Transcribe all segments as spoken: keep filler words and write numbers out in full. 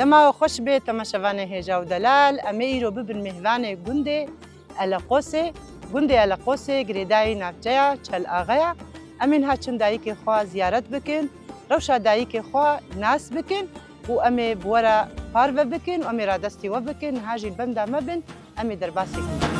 Dema we xweş bê temaşevanê hêja û delal, em ê îro bibin mêvanê gundê Eleqosê. Gundê Eleqosê girêdayî navçeya Çel Axaya. Em ê niha çin dayikê xwe ziyaret bikin, rewşa dayikê xwe nas bikin û em ê bi we re parve bikin û em ê radestî we bikin. Niha jî li benda me bin, em ê derbasî bikin.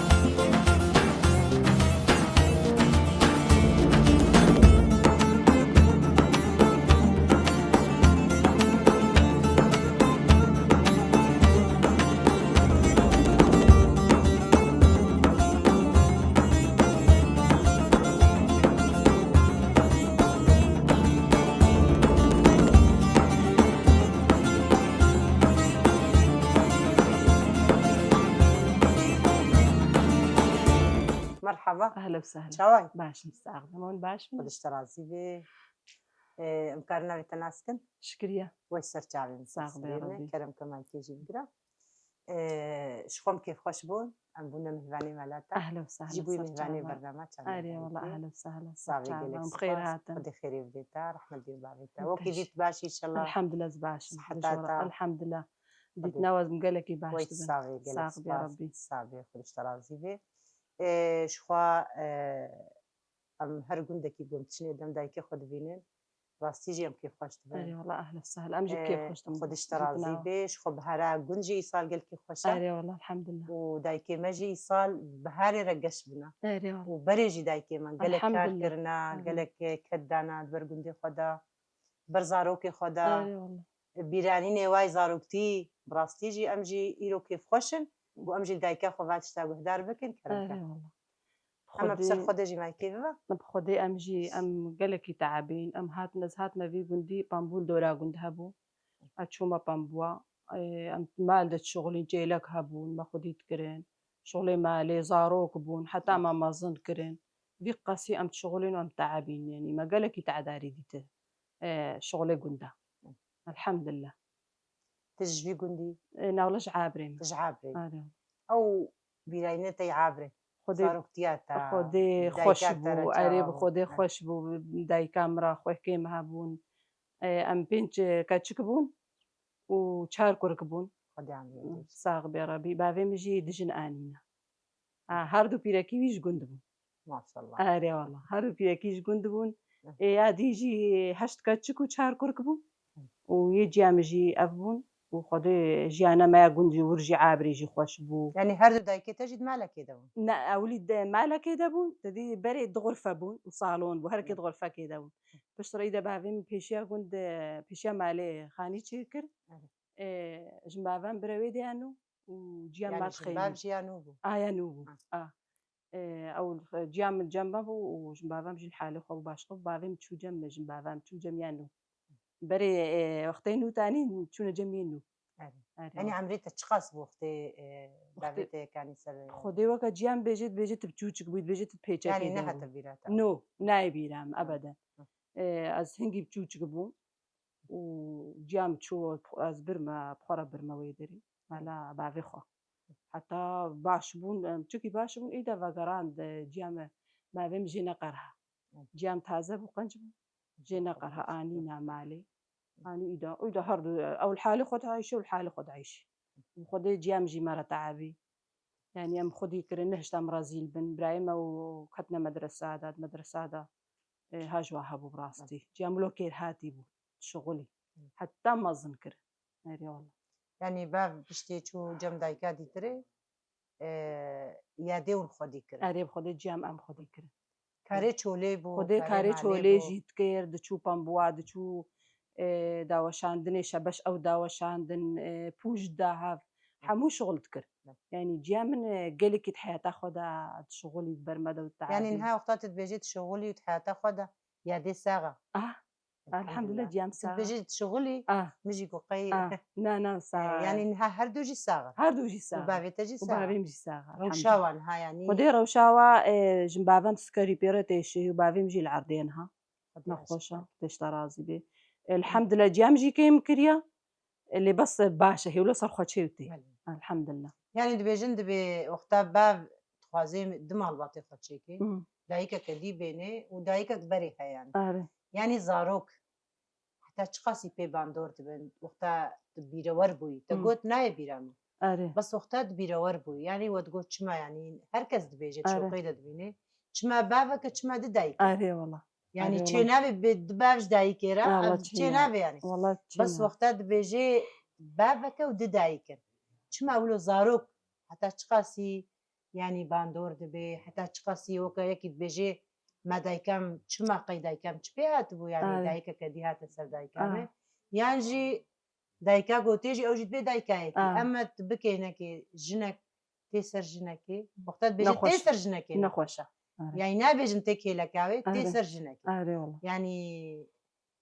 Merhaba. Ehlen we sehlen. Çawa yî? Baş im, sax bî. Hûn baş bin? Xwedî ji te razî be. Ee, em karin navê te nas kin? Şikriye. Wey ser çavê min. Sax be Rebî. Kerem ke maykê jî bigire. Ee, ji xwe em kêfxweş bûn. Em bûne mihvanê mela te. Ehlen we sehlen. Jî bûyî mihvanê bernama Çavê. Erê wela, ehlen we sehlen. Ser çavê min. Bi xêr hatin. Xwedê xêrê bidê te, rehmet dê bavê te. Wekî dît baş î inşallah. Elhamdulillah ez baş im. Siheta te. Elhamdulillah. Dîtina we ez gelekî baş dibim. Wey sağ be, gelek spas. Sağ be Rebî. Sağ be, Xwedê ji te razî be. Ee, ji xwe, ee, em her gundekî ku em diçinê dem dayikê xwe dibînin. Rastî jî em kêfxweş dibin. Erê wela, ehlen we sehlen. Em jî kêfxweş dibin. Xwedî ji te razî be. Ji xwe bihara gund jî îsal gelkî xweş e. Erê wela, elhamdulillah. Û dayikê me jî îsal biharê re geş bûne. Erê wela. Û berê jî dayikê me gelek kar kirine, gelek ked dane di ber gundê xwe de, ber zarokê xwe de. Erê wela. Bîranînê wayî zaroktî, bi rastî jî em jî îro kêfxweş in. Û em jî li dayika xwe va tişta guhdar bikin, kerem ke. Erê wela. Em bi ser Xwedê jî maykê bibe. Bi Xwedê em jî, em gelekî teebîn. Em hatin, ez hatime vî gundî, Pambû li dora gund hebû. Ez çûme Pambûa. Ê, em mal de dişixulîn, çêlek hebûn, me xwedî dikirin. Şixulê malê, zarok bûn, heta me mezin kirin. Vî qasî em dişixulîn û em teebîn, yanî me gelekî tedarî dîti. Ê, şixulê gund e. Elhamdulillah. Tu ji vî gundî? Ê, na wela ji Abrê me. Tu ji Abrê. Erê. Ew bîrayînê te yê Abrê. Xwedê, zaroktiya te, Xwedê xweş bû, erê, bi Xwedê xweş bû, dayika min re xwehkê min hebûn. Ê, em pênc keçik bûn û çar kurik bûn. Xwedê emrê te. Sax be Rebî. Bavê min jî dijin anîne. Ha, her du pîrekî wî ji gund bûn. Maşallah. Erê wela. Her du pîrekî ji gund bûn. Ê, ya dî jî heşt keçik û çar kurik bûn. Û yê ciya min jî ev bûn. Û Xwedê jiyana me ya gund jî wir jî Abrê jî xweş bû. Yanî her du dayikê te jî di malekê de bûn? Ne, ewilî di malekê de bûn. Te dî berê di xurfe bûn û salon bû. Her kê di xurfekê de bûn. Piştre î de bavê min pêşiya gund, pêşiya malê xanî çêkir. Ê, ji bavê min bira wê de ya nû û ciya min dixeyî. Yanî ji bav jî ya nû bû? A, ya nû bû. A. A. Ê, ew ciya min cem me bû û ji bavê min jî li halê xwe bû, başqa bû. Bavê min çû cem me, ji bavê min çû cem ya nû. Berê, ê, wextê nû tanî çûne cem yê nû. Erê. Erê. Yanî emrê te çiqas bû wextê, ê, bavê te yekanî ser? Xwedê weke ciya min bêje, dibêje tu bi çûçik bûyî, dibêje tu pêçekê de bû. Yanî nehate bîra te? No, nayê bîra min, ebeden. Ê, ez hingî bi çûçik bûm. Û ciya min çû, ez birme, bi xwe re birme wê derê. Mala bavê xwe. Heta baş bûn, em, çikî baş bûn, î de vegerand, e, ciya me, bavê min jê neqerha. Ciya min taze bû, qenc bû. Jê neqerha, anîna malê. Anî î de, î de her du, ew li halê xwe dieyşe, ew li halê xwe dieyşe. Bi Xwedê ciya min jî me re teebî. Yanî em xwedî kirin, nehişta em rezîl bin. Birayê me û ketine medresa de, di medresa de, e, haj wa hebû bi rastî. Ciya min lo kêrhatî bû, şixulî. Heta mezin kir. Erê wela. Yanî bav piştê çû cem dayika dîtirê, e, yadê hûn xwedî kirin? Erê, bi Xwedê ciya min em xwedî kirin. Karê çolê bû, Xwedê karê çolê jî dikir, diçû pembûa, diçû, e, daweşandinê şebeş ew daweşandin, e, pûj da hev. Hemû şixul dikir. Yanî ciya min, e, gelekî di heyata xwe de dişixulî, di ber me de û teebî. Yanî niha wexta tu dibêjî dişixulî û di heyata xwe de yadê sax e? Ah, elhamdulillah, ciya min sax e. Tu dibêjî dişixulî, min jî got qey. Ah, na, na, sax e. Yanî niha her du jî sax in? Her du jî sax in. Û bavê te jî sax e? Û bavê min jî sax e, elhamdulillah. Rewşa wan ha yanî? Xwedê rewşa wa, e, ji bavê min sikarî pê re têşe û bavê min jî li erdê niha. Nexweş e, Xwedê ji te razî be. Elhamdulillah, ciya min jî kêm kiriye. Lê bes baş e, hêwlo ser xwe çêw tê. Belê. Elhamdulillah. Yanî dibêjin dibê wexta bav dixwazê du malbatê xwe çêkê, dayikeke dî bênê û dayikek berê heye yanî. Are. Yanî zarok. te çiqasî pê bandor dibin, wexta tu bîrewer bûyî, te Hmm. got nayê bîra min. Erê. Bes wexta tu bîrewer bûyî, yanî we digot çima, yanî her kes dibêje, Erê. şoqê de dibînê, çima baveke, çima du dayik e. Erê wala. Yanî Erê çê wala. navê bi, du bav ji dayikê re, Ha, ev wala çê çê navê. navê yanî. Wala çê Bes navê. wexta dibêje baveke û du dayik in. Çima wilo zarok heta çiqasî yanî bandor dibe, heta çiqasî weke yekî dibêje, me dayikam çima qey dayikam çi pê hatibû, yanî Erê. dayikeke dî hate ser dayika Erê. me. Yan jî dayika gotê jî ew jî dibê dayika yekî. Erê. Em me tu bikê nekê jinek tê ser jinekê. Wexta dibêje tê Nexweş. ser jinekê Nexweş. nexweş e. Erê. Yanî nabêjin tê kêleka wê, tê Erê. ser jinekê. Erê wala. Yanî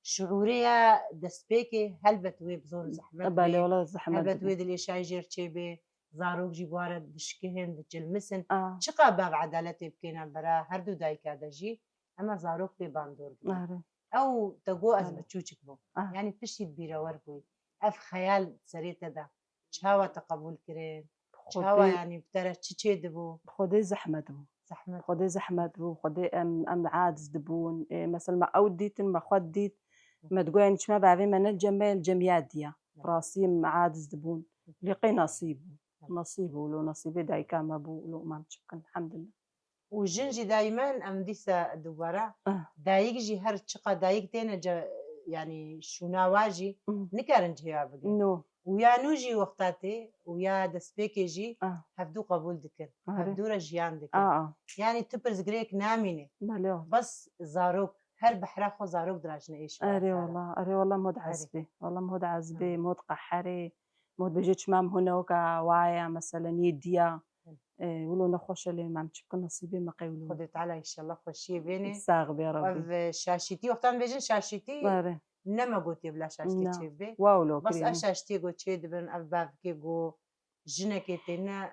şiûrê ya destpêkê helbet wê bi zor û zehmet Belê bê. wala zehmet Helbet dibe. wê dilêşayî jêr çêbê. Zarok jî bi wa re dişkihin, dicilmisin. Ah. Çiqa bav edaletê bikêne bera her du dayika de jî, ema zarok pê bandor dibin. Erê. Ew te got ez Erê. biçûçik bûm. Ah. Yanî piştî bîrewer bûyî. Ev xeyal serê te de. Çawa te qebûl kirin? Çawa Xwedê yanî bi te re çi çêdibû? Xwedê zehmet bû. Zehmet. Xwedê zehmet bû. Xwedê em, em aciz dibûn. Ê, mesela me ew dîtin, me xwe dît. Me digot, yanî çima bavê me ne li cem me, li cem ya diya. Rastî em aciz dibûn. Lê qey nasîb bû. Nasîb bû, lo nasîbê dayika me bû, lo mam çi bikin, elhamdulillah. Û jin jî daymen em dîsa dubara. Ah. Dayik jî her çiqa dayik têne ce-, yanî şûna wa jî Hmm. nikarin cihê wa bigrin. No. Û ya nû jî wexta tê û ya destpêkê jî Ah. hevdû qebûl dikin. Erê. Hevdû re jiyan dikin. Ah, ah. Yanî tu pirsgirêk namîne. Belê. Bes zarok, her behra xwe zarok dirajine êş Erê wala. wala, erê wala mod Erê. ezbê. Wala mod ezbê, Hı. mod qeherê, mod bêje çima em hûn ne weka waya, meselen yê diya. Hı. E, wilo nexweş e lê em çi bikin, nesîbê me qey wilo. Xwedê Teala înşallah xweşiyê bênê. Sax bê Rebî. Ev, e, şaşîtî, wextan bêjin şaşîtî, Erê. ne me gotiye bila şaştî Na. çê bibe. Wow, lo Bas kirî. ev şaştiyê go çê dibin, ev bavkê go jinekê têne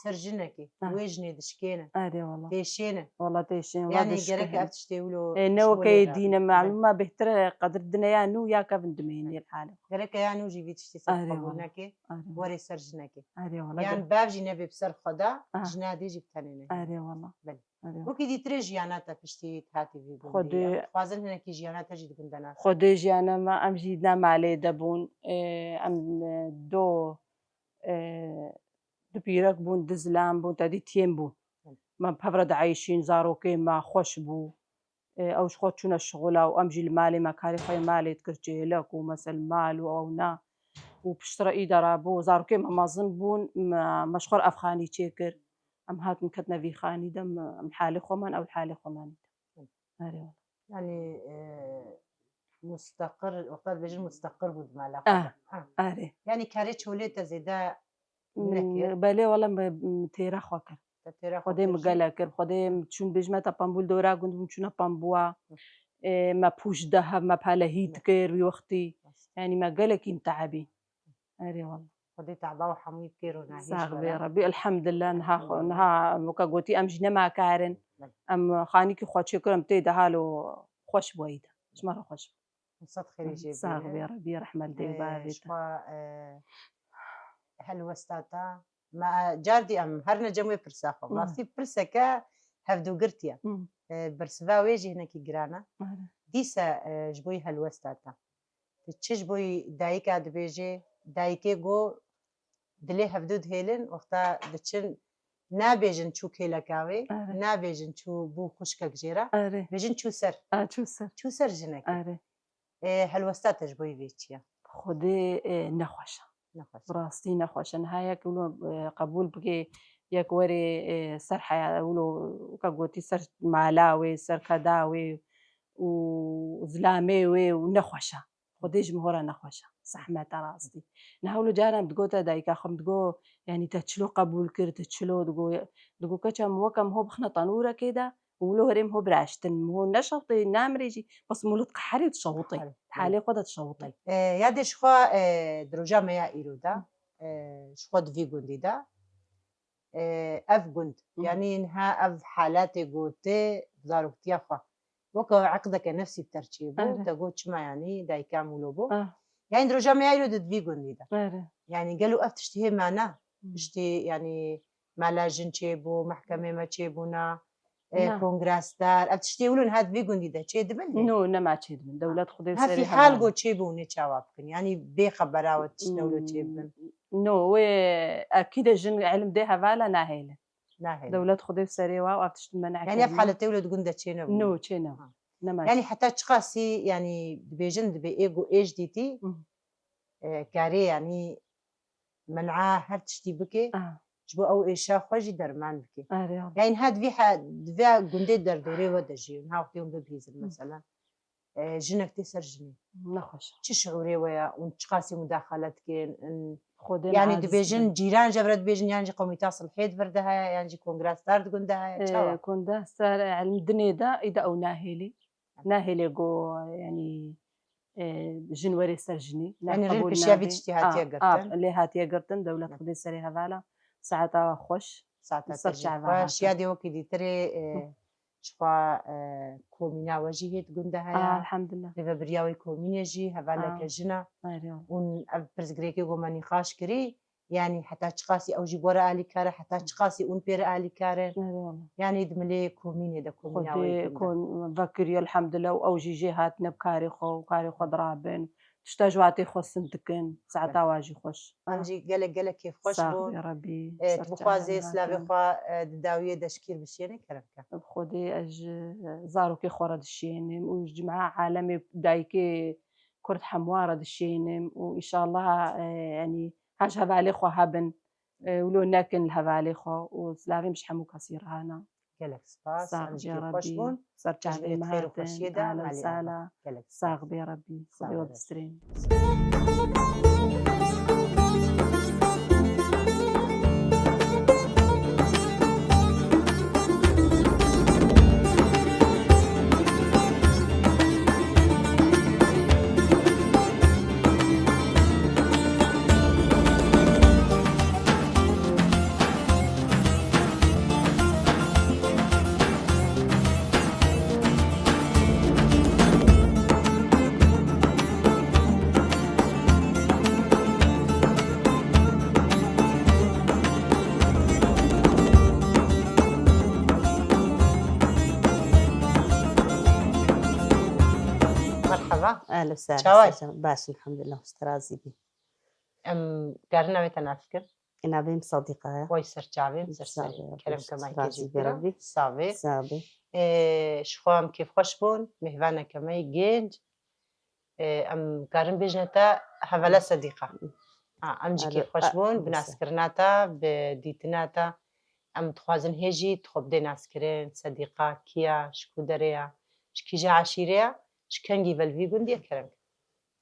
ser jinekê. Ah. Wê jinê dişkêne. Erê wala. Têşêne. Wala têşêne, wala Yanî dişkêne. gerek ev tiştê wilo E, ne ji wekê bolê re dîne, bibin. malûm me bêhtir e, qedir dine ya nû ya kevin dimê nê li halê. Gerek ya nû jî vî tiştî ser Erê qebûl wala. neke. Erê. Werê ser jinekê. Erê wala. Yan bav jî nebê bi ser xwe de, Ah. jina dê jî bi tenê ne. Erê wala. Belê. Erê. Wekî dîtirê jiyana te piştî hatî vî gundî Xwedê ya. Dixwazin hinekî jiyana te jî di gundê nas. Xwedê jiyana me, em jî di malê de bûn. Ê, em, e, do, e, du pîrek bûn, du zilam bûn, te dî têm bûn. Hı. Me bi hev re dieyşîn, zarokê me xweş bû. Ê, ew ji xwe çûne şixula û em jî li malê me karê xwe yê malê dikir, çêlek û mesel mal û ew na. Û piştre îdara bû, zarokê me mezin bûn, me, me ji xwe re ev xanî çêkir. Em hatin ketine vî xanî de, em, em halê xwe man, ew halê xwe man. Erê wala. Yanî, e, musteqir, wexta dibêjin musteqir bû di mala xwe Ah, de. Ha. erê. Yanî karê çolê te zêde nekir. Mm, belê wala me, mm, têra xwe kir. Te têra xwe Xwedê kir min jî. gelek kir. Xwedê min çûn bêj me te pembûl dora gund bûn çûne pembûa. Hı. Ê, me pûş de hev me pale hî Hı. dikir wî wextî. Rast. Yanî me gelekî min teebî. Erê wala. Xwedê teeba û hemûyî bikê ronahî Sax ji bê bera. Rebî. Elhamdulillah, niha xwe, Elhamdulillah. niha weke gotî em jî nema karin. Belê. Em xanîkî xwe çêkir, em tê de halo xweş bûyî de. Ji me re xweş bû. Sed xêrî jê Sax bîne. bê Rebî, rehmet dê Ee, bavê ji te. xwe, ee, helwesta te. Me, car dî em her ne cem wê pirsa xwe. Hmm. Rastî pirseke hevdûgirtiye. Hmm. Ee, bersiva wê jî hinekî giran e. Are. Dîse, ee, ji bo yî helwesta te. Tu çi ji bo yî dayika dibêjê, dayikê go dilê hevdû dihêlin, wexta diçin nabêjin çû kêleka wê, Are. nabêjin çû bû xwişkek jê re, Are. bêjin çû ser. A, çû ser. Çû ser jinekê. Are. Ê, helwesta te ji bo yî vê çi ye? Xwedê, ê, nexweş e. Nexweş. Bi rastî nexweş e. Niha yek wilo, ê, qebûl bike, yek werê, ê, ser heya, wilo weka gotî ser mala wê, ser keda wê û zilamê wê û nexweş e. Xwedê ji min hora nexweş e. Zehmet e rastî. Niha wilo caran digote dayika xwe, min digo, yanî te çilo qebûl kir, te çilo digo, digo keça min weke min ho bixine tenûrekê de, Wilo herêm ho biraştin, ho neşewtê, namirê jî, bes wilo diqeherê û dişewitê. Diqeherê. Halê xwe de dişewitê. E, ya dê ji xwe, e, di roja me ya îro de, e, ji xwe di vî gundî de, e, ev gund, Hı. yanî niha ev halatê gotê zaroktiya xwe. Weke eqdeke nefsî bi te re çêbû, Are. te got çima yanî dayika min wilo bû. Ah. Yanî di roja me ya îro de di vî gundî de. Are. Yanî gelo ev tiştî hê mane? Hı. Tiştî yanî mala jin çêbû, mehkemê me çêbûna, e, Na. kongresdar, ev tiştê wilo niha di vê gundî de çêdibin? No, nema çêdibin. Dewlet Xwedê Hevî serê hal hevala. Go çêbû hûn ê çawa bikin? Yanî bê xebera we tiştine wilo çêbibin? Hmm, no, wê ekî de jin ilim dê hevala nahêle. Nahêle. Dewlet Xwedê serê wa û ev tişt men'a Yanî ev kirine. Haletê wilo di gund de çênebû? No, çênebû. Ha. Nema Yanî çê- heta çiqasî, yanî dibêjin dibê ê go êş dîtî, Hı. e, karê yanî men'a her tiştî bike, Ah. ji bo ew êşa xwe jî derman bike. Erê, erê. Yanî niha di vî he-, di vê gundê derdorê we de jî, niha wextê hûn bibihîzin Hı. mesela. E, jinek tê ser jinê. Nexweş. Çi şiûrê we ye? Hûn çiqasî mudaxale dikin? In-, Xwedê yanî niha dibêjin, dizî. Cîran ji vir dibêjin, yan jî komîta silhê di vir de heye, yan jî kongresdar di gund de heye. Çawa? E, kongresdar, e, ilim dinê de, î de ew nahêlî. Nahêlê go, yanî, e, jin werê ser jinî. Yanî rê Qebûl pişiya vî nabe. Tiştî hatiye A, girtin. A, lê hatiye girtin, dewlet Xwedê serê hevala. Saeta xweş. Saeta Ser te jî çava xweş. Hatin. Yadê wekî dîtirê, e, Hı. ji xwe, e, komîna we jî hê di gund de heye. A, elhamdulillah. Rêvebiriya wê komînê jî hevaleke A. jin e. Erê. Hûn ev pirsgirêkê go me nîqaş kirî, yanî heta çiqasî ew jî bore alîkar e, heta çiqasî hûn pê re alîkar in. Erê wala. Yanî di milê komînê de, komîna wê Xwedê gund de. Kon vekiriye elhamdulillah û ew jî jê hatine bi karê xwe û karê xwe dirabin. Tişta ji watê xwe sin dikin. Saeta wa jî xweş. Em jî gelek, gelek kêfxweş Sax bûn. Bê Rebî. E, tu bixwazê slavê xwe, e, di dawiyê de ji kîr bişêne, kerem ke. Bi Xwedê ez ji zarokê xwe re dişênim û ji cima alemê dayikê Kurd hemû re dişênim û înşallah, e, yanî her ji hevalê xwe hebin, e, wilo nekin li hevalê xwe û slavêm ji hemû kesî re hene. Gelek spas. Sax Em jî bê kêfxweş Rebî. Bûn. Ser çavê me hatin. Ahlen sala. Gelek spas. Sax bê Rebî. Xwedê we bistrên. Merhaba. Ehlen sehlen. Çawa yî? Baş, elhamdulillah, hûn ji te razî bî. Em karin navê te nas bikin? Navê min Sedîqa ye. Way ser çavê min, ser serê. Kerem ke me kê jî bira. Sabê. Sabê. Ê, ji xwe em kêfxweş bûn. Mêhvaneke me yê gênc. Ê, em karin bêjine te hevele Sedîqa. Ha, em jî kêfxweş bûn bi naskirina te, bi dîtina te. Em dixwazin hê jî tu xwe bidê naskirin. Sedîqa kî ye, ji ku derê ye, ji kîje eşîrê ye, ji kengî ve li vî gundî ye, kerem ke.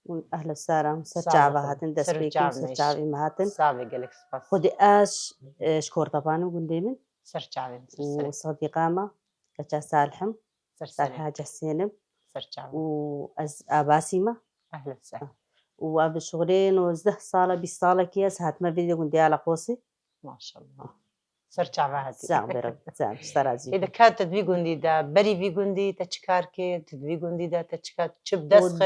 Hûn ehla sara, ser çava hatin, dest pê kin, ser çavê me hatin. Savê, gelek spas. Xwedê ez, e, ji Kortaban im, gundê min. Ser çavê min, ser serê. Û Sedîqa me, keça Salih im. Ser serê. Salih Hacî Hesên im. Ser çavê. Û ez Abasî me. Ehla sehla. Û ev şixulê nozdeh sala, bîst salekî ez hatime vê gundê Alaqosê. Maşallah. Ser çava hatî. Sağ ol, Reb, sağ ol, ji te razî. Ê, de ka te di vî gundî de, berî vî gundî te çi kar kir, tu di vî gundî de te çi kar, çi bi dest xist?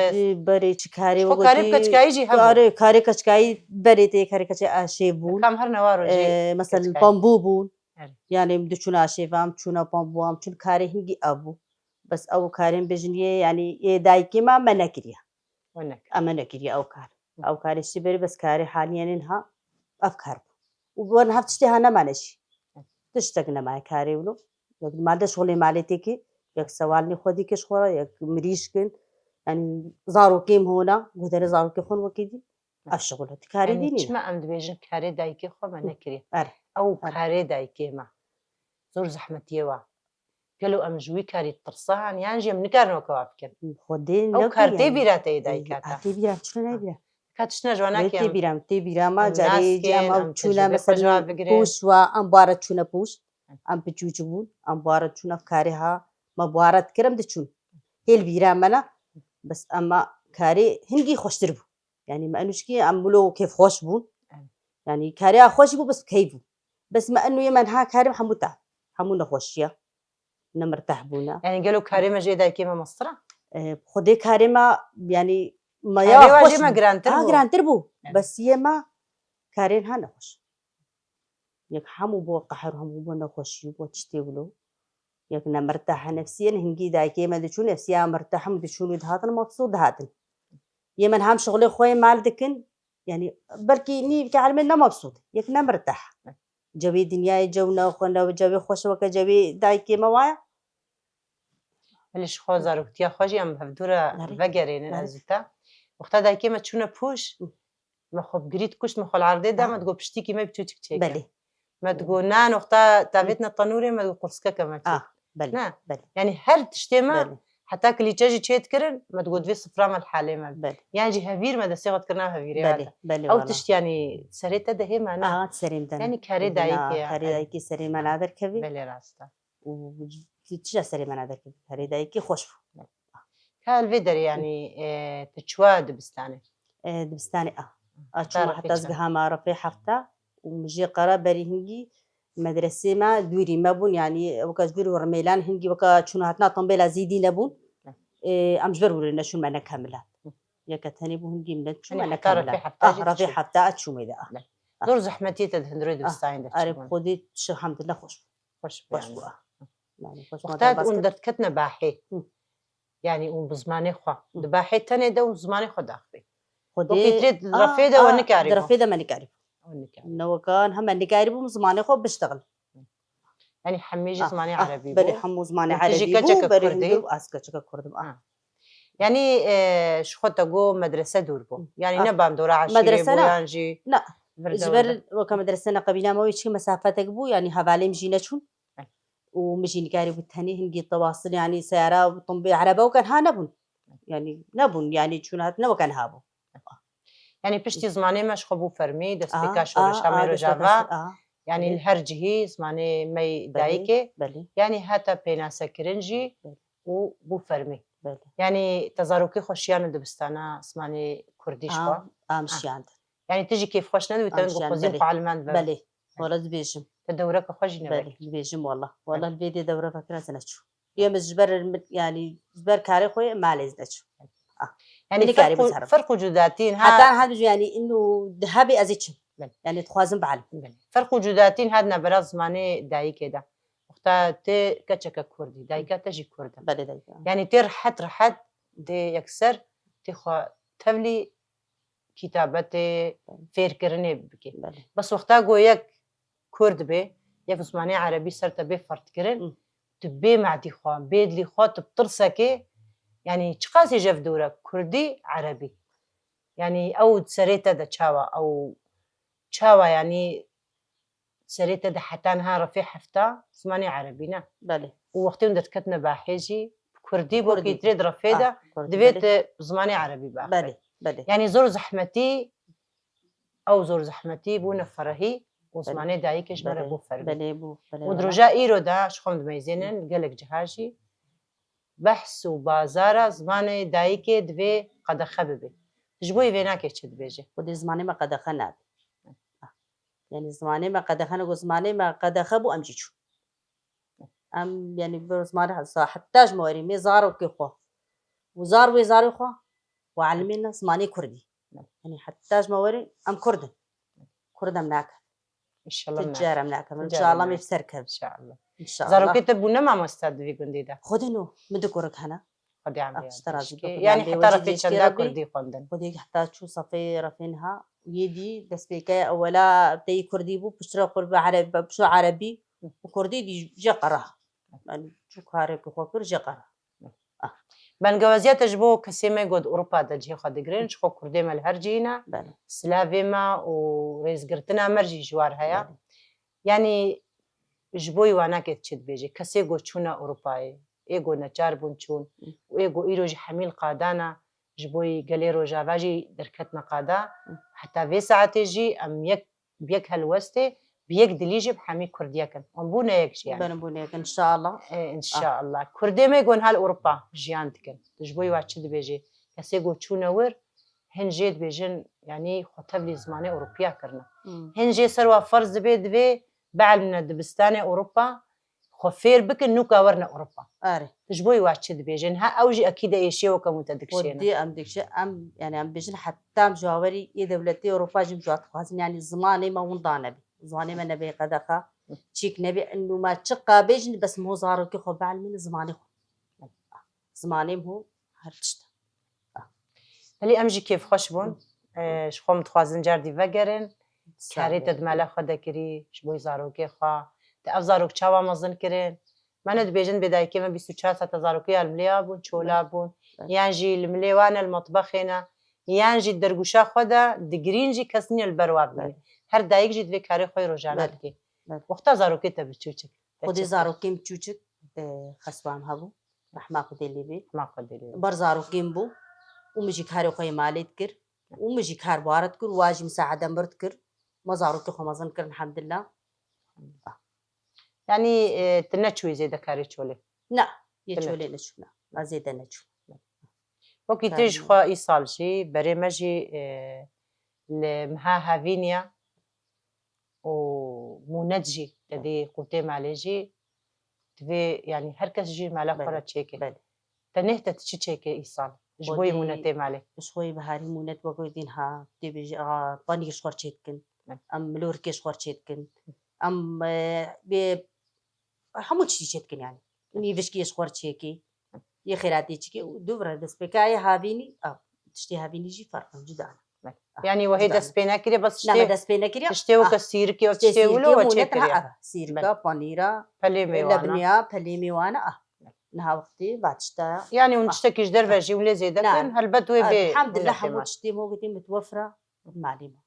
Berê çi karê wekî? Karê keçkayî jî hebû. Karê, karê keçkayî berê tê, karê keçê aşê bûn. Kam her newa rojê. Ee, mesela pambû bûn. Evet. Yani em diçûn aşê ve, em çûna pambû, em çûn karê hingî ev bû. Bes ew karên bêjin yê, yani ê dayikê me, me nekiriye. Em me nekiriye ew kar. Ew karê şî berê, bes karê haliyen ha ev kar bû. Û bi wan hev tiştê ha nemane jî. Tiştek nemaye karê wilo. Yek mal de şixulê malê têkê, yek sewalnê xwe dî kê ji xwe re, yek mirîşk in. Yanî zarokê min hona, guhdarê zarokê xwe wekî dî. Ev şixul e. Karê dî nîne. Çima em dibêjin karê dayikê xwe me nekiriye? Erê. Ew karê dayikê me. Zor zehmetiyê wa. Gelo em ji wî karî tirsan, yan jî em nikarin weke wa bikin? Xwedê. Ew kar tê bîra te yê dayika te? Tê bîra, çilo nayê bîra? Ka tiştine ji wana ki em tê bîra, tê bîra me, carê cî em ew çûne, mesela pûş wa, em bara çûne pûş. Em piçûçik bûn, em bara çûne, ev karê ha, me bara dikir, em diçûn. Hêl bîra me ne, bes ema karê hingî xweştir bû. Yanî me enûşkî em wilo kêfxweş bûn. Evet. Yanî karê a xweş bû, bes key bû. Bes me enû yê me niha karê hemû te. Hemû nexweşiye. Ne mirteh bûne. Yanî gelo karê me jê dayikê me mestir e? Ee, xwedê karê me, yanî me ya xweş bû. Karê wa jê me girantir bû. Ha, girantir bû. Evet. Bes yê me karên ha nexweş. Yek hemû bo qehr, hemû bo nexweşî, bo tiştê wilo. Yek ne mirteha nefsiyen, hingî dayikê me diçûn, nefsiya mirteha min diçûn û dihatin, mebsût dihatin. Yê min hem şixulê xwe yê mal dikin, yanî belkî nîvke elmê ne mebsût, yek ne mirteh. Cewê dinyayê cew ne xwe ne cewê xweş weke cewê dayikê me waya. Belê ji xwe zaroktiya xwe jî em bi hevdû re Erê. Vegerînin Erê. ez û te. Wexta dayikê me çûne pûş, Hı. me xwe bi girî dikuşt, me xwe li erdê da, Ha. me digot piştîkî me bi çûçik çêke. Belê. Me digot na noxta tavêtine tenûrê, me digot qurskeke me çû. Ah, belê, Ne. belê. Yani her tiştê me Belê. heta kilîçe jî çê dikirin, me digot vê sifra me li halê me. Belê. Yan jî hevîr me destê xwe dikirina hevîrê Belê, hate. belê Ew wala. tişt yani serê te de hê me ne. Aha, serê me de ne. Yani karê Belê, dayikê na, ya. karê dayikê serê me naderkevî. Belê rast e. Û çi serê me naderkevî. Karê dayikê xweş bû. Ka li vê derê yani e, tu çiwa dibistanê? E, dibistanê a. A Heta çûma refê heta çend? ez giha ma refê hefta û min jê qera berî hingî medresê me dûrî me bûn, yanî weka ji dûrî û rimêlan hingî weka çûna hatina tembêla zîdî nebûn. Hı. E, em ji ber wilo neçûn me nekemile. Hı. Yeke tenê bû hingî min neçûn Hani me heta nekemile. refê hefta Ah, jî refê diçûn. hefta a çûmê de ah. Hı. Ah. Zor zehmetî te di hundirê Ah, dibistanê de Erê çûbûn. Xwedê çi hemdillah xweş bû. Xweş bû Xweş yani. bû ah. Yani, xweş Wexta bû. hûn derketina bahê. Hı. Yani hûn bi zimanê xwe. Hı. Di bahê tenê de hûn zimanê xwe daxivî. Xwedê Wekî tirê di ah, refê de we ah, nikarî di bû. refê de me nikarî bû. We nikarî. Ne wekan heme nikarî bûm zimanê xwe biştexil. Yani hemê jî Ah, zimanê ah, erebî belê, bû. hemû zimanê Û tu jî erebî bû, keçeke berê kurdî? hundir û ez keçeke kurdim. Ah. Ah. Yani e, ji xwe te got medrese dûr bû. Hı. Yani Ah. ne bandora eşîrê Medrese bû ne. yan jî Na. vir Ji dewr ber de. weke medrese ne qebîla me wê çi mesafetek bû, yani hevalê min jî neçûn. Belê. Û min jî nikarî bû tenê hingî tewasil, yani seyara û timbê erebe û kenha nebûn. Yani nebûn, yani çûna ne weke niha bû. Yani piştî zimanê me ji xwe bû fermî, destpêka Ah, şoreşa ah, me ah, rojava. destpêka şo-, ah. Yani Belê. li her cihî zimanê me yê Belê, dayikê. belê. Yani heta pênasekirin jî Belê. û bû fermî. Belê. Yani te zarokê xwe şiyane dibistana zimanê kurdî ji xwe. Am, am Ah. şiyandin. Yani tu jî kêfxweş nedibî, te Am digot şiyandin, xwezîm belê. xwe elmend bim. Belê. Wala dibêjim. Te dewreke xwe jî Belê, nebek. dibêjim wala. Wala li vê dê dewre vekira ez neçû. Yê min ji ber, yani ji ber karê xwe malê ez neçû. Ah. Yani Min nikarî ferq û, bizarim. ferq û cudatîn ha. Heta niha dibêjim, yani inu dihabê ez ê çim. Belê. Yani dixwazim bialim. Belê. Ferq û cudatîn hat navbera zimanê dayikê de. Wexta tê keçeke kurdî, dayika te jî kurd e. Belê dayika. Yani tê rehet rehet dê yekser tê xwe tevlî kitabetê, Belê. fêrkirinê bike. Belê. Bes wexta ku yek kurd bê, yek zimanê erebî ser te bê ferdkirin, Hı. tu bê medî xwe, bê dilî xwe, tu bi tirsekê, yani çiqasî jev dûr e, kurdî, erebî. Yani ew serê te de çawa, ew çawa yani serê te de heta niha refê hefta zimanê erebî ne. Belê. Û wextê hûn derdiketine bahê jî, bi kurdî Bi bû kurdî. kî tirê di refê Ah, de, kurdî, divê belê. te zimanê erebî baxê. Belê, belê. Yani zor zehmetî, ew zor zehmetî bûne ferehî û Belê. zimanê dayikê ji me re Belê, bû fermî. belê bû, belê Û di wala. roja îro de ji xwe dimeyzênin gelek ciha jî behs û bazara zimanê dayikê divê qedexe bibe. Ji bo vê nakê çi dibêje? Xwedê zimanê me qedexe nabe. Yani zimanê me qedexe ne, ku zimanê me qedexe bû, em jî çûn. Em, yani, bi zimanê heta, heta ji me werî, mê zarokê xwe û zar wê zarê xwe û elimê ne zimanê kurdî. Yani, heta ji me werî, em kurd in. Kurd em nakin. İnşallah Ti car em nakin. İnşallah mê bi ser kevin. İnşallah. İnşallah. Zarokê te bûne mamoste di vî gundî de? Xwedê no, min du kurik hene. Xwedê emrê Ah, ji te razî be, Xwedê Yani emrê heta we jî refê çenda kurdî xwendin? Xwedê heta çû sefê refê niha. Yê dî destpêke ewela teyî kurdî bû, piştre xwe bi ereb-, bi pişo erebî û kurdî dî jê qera. Yani çû karê ku xwe kir jê qera. Bengewaziya te ji bo kesê me got Ewropa de cihê xwe digirin, ji xwe kurdê me li her cihî ne, Belê. silavê me û rêzgirtina me jî ji war heye. Belê. Yani ji bo wana ke çi dibêje? Kesê got çûne Ewropayê, ê got neçar bûn çûn û ê got îro jî hemî li qada ne, ji bo gelê Rojava jî derketine qada. Heta vê saetê jî em yek, bi yek helwestê, bi yek dilî jî bi hemî kurdiyek in. Em bûne yek jî yani. Berin bûne yek, inşallah. E, inşallah. Kurdê me gon hal Ewropa jiyan dikin. Tu ji bo wa çi dibêjî? Kesê got çûne wir, hin jê dibêjin, yani xwe tevlî zimanê Ewropiya kirine. Hmm. Hin jê ser wa ferz dibe, divê bielmine dibistanê Ewropa, xwe fêr bikin, nûka werine Ewropa. Erê. Tu ji bo wa çi dibêjin? Ha, ew jî ekî de êşiye weke min te dikişêne. Xwedî em dikişe, em, yani em bêjin heta em ji awerî ê dewletê Ewropa jî em ji dixwazin, yani zimanê me winda nebe. Zimanê me nebe qedexe. Çîk nebî, û ma çi qabêjin, bes min ho zarokê xwe bielmînin, zimanê xwe. Zimanê min ho her tişt e. Belê em jî kêfxweş bûn. E, ji xwe min dixwazin car dî vegerin. Karê te di mala xwe de kirî, ji bo zarokê xwe. Te ev zarok çawa mezin kirin? Me ne dibêjin bê dayikê me bîst û çar saeta zarokê ya li milê ya bûn, çola bûn. Yan jî li milê wan e, li metbexê ne. Yan jî dergûşa xwe de digirîn jî kes nîne li ber wa bîne. Her dayik jî divê karê xwe yê rojane bike. Wexta zarokê te bi çûçik. Xwedê zarokê min çûçik, e, xesba min hebû. Rehma Xwedê lê bê. Rehma Xwedê lê bê. Ber zarokê min bû. Û min jî karê xwe yê malê dikir. Û min jî kar bi wa re dikir. Wa jî misaede min dikir. Me zarokê xwe mezin kir, elhamdulillah. Yanî, e, tu neçûyî zêde karê çolê? Na, yê çolê neçû, na. Na zêde neçû. Wekî tu ji xwe îsal jî, berê me jî, e, li meha Havînî ya û mûnet jî, te dî qûtê malê jî, divê, yanî her kes jî mala xwe re çêke. Te neh te tu çi çêke îsal? Ji bo yê mûnetê malê. Ji xwe yê biharî mûnet wek dîn ha, tê bêjî, a, panîr ji xwe re çêdikin. Em milorikê ji xwe re çêdikin. Em, e, bê hemû tiştî çêdikin yanî. Nîvişkê ji xwe re çêkî. Yê xêratê çikê û dû vira destpêka yê havînî, a, tiştê havînî jî ferq in, cuda ne. Belê. Yanî wehê dest pê nekiriye, bes tiştê, dest pê nekiriye, tiştê weke sîrikê û tiştê wilo we çêkiriye. Sîrika, panîra, pelê mêwana, lebniya, pelê mêwana, ah. Niha wextî va tişta. Yanî hûn tiştekî ji derve jî hûn lê zêde kirin, helbet wê vê. Elhamdulillah hemû tiştê mo gotî mitwefira malê me.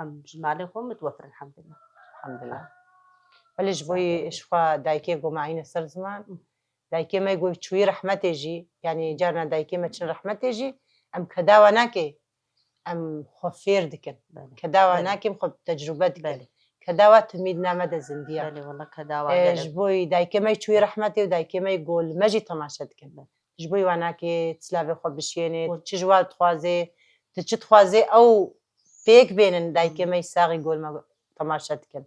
Em ji malê xwe mitwefir, elhamdulillah. Elhamdulillah. Belê ji bo yê ji xwe dayikê go me ayîne ser ziman. Dayikê me go çûyî rehmetê jî, yanî carna dayikê me çin rehmetê jî, em keda we nake, em xwe fêr dikin. Keda we nake, em xwe tecrûbe dikin. Keda we timîd name de zindî ye. Belê, wela keda we gelek. Ji bo yê dayikê me çûyî rehmetê û dayikê me go li me jî temaşe dikin. Ji bo yê we nake, tu silavê xwe bişiyênê, tu çi ji we dixwazê, tu çi dixwazê ew pêk bênin, dayikê me yê saxî gol me temaşe dikin.